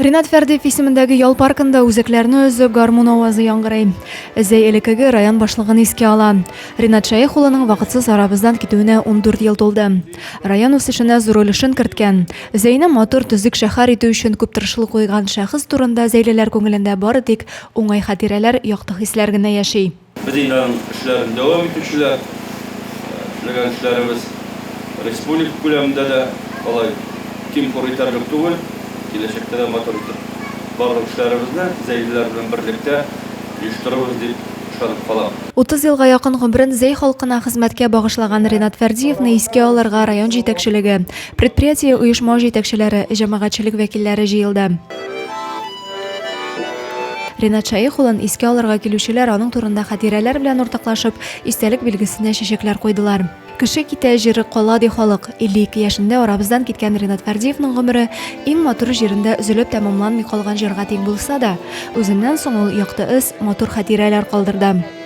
Ринат Фәрдиев исемендәге ял паркында үзәкләрне өзеп гармун авазы яңгырый. Зәй элеккеге район башлыгын искә ала. Ринат Шәех улының вакытсыз арабыздан китүенә 14 ел тулды. Район үсешенә зур өлешен керткән, Зәйне матур, төзек шәһәр итү өчен күп тырышлык куйган шәхес турында зәйлеләр күңелендә бары тик уңай хатирәләр, якты хисләр генә яши. Без инде аның эшләрен дәвам итүчеләр. Эшләгән эшләребез республика күләмендә дә алай ким-хур итәрлек түгел. Киләчәктә дә матур итеп барлык эшләребезне зәйлеләр белән берлектә оештырырбыз дип ышанып калам. 30 елга якын гомерен Зәй халкына хезмәткә багышлаган Ринат Фәрдиевны искә алырга район җитәкчелеге, предприятие-оешма җитәкчеләре, җәмәгатьчелек вәкилләре җыелды. Ринат Шәех улын искә алырга килүчеләр аның турында хатирәләр белән уртаклашып, истәлек билгесенә чәчәкләр куйдылар. Кеше китә, җыры кала, ди халык. 52 яшендә арабыздан киткән Ринат Фәрдиевның гомере иң матур җирендә өзелеп тәмамланмый калган җырга тиң булса да, үзеннән соң ул якты эз, матур хатирәләр калдырды.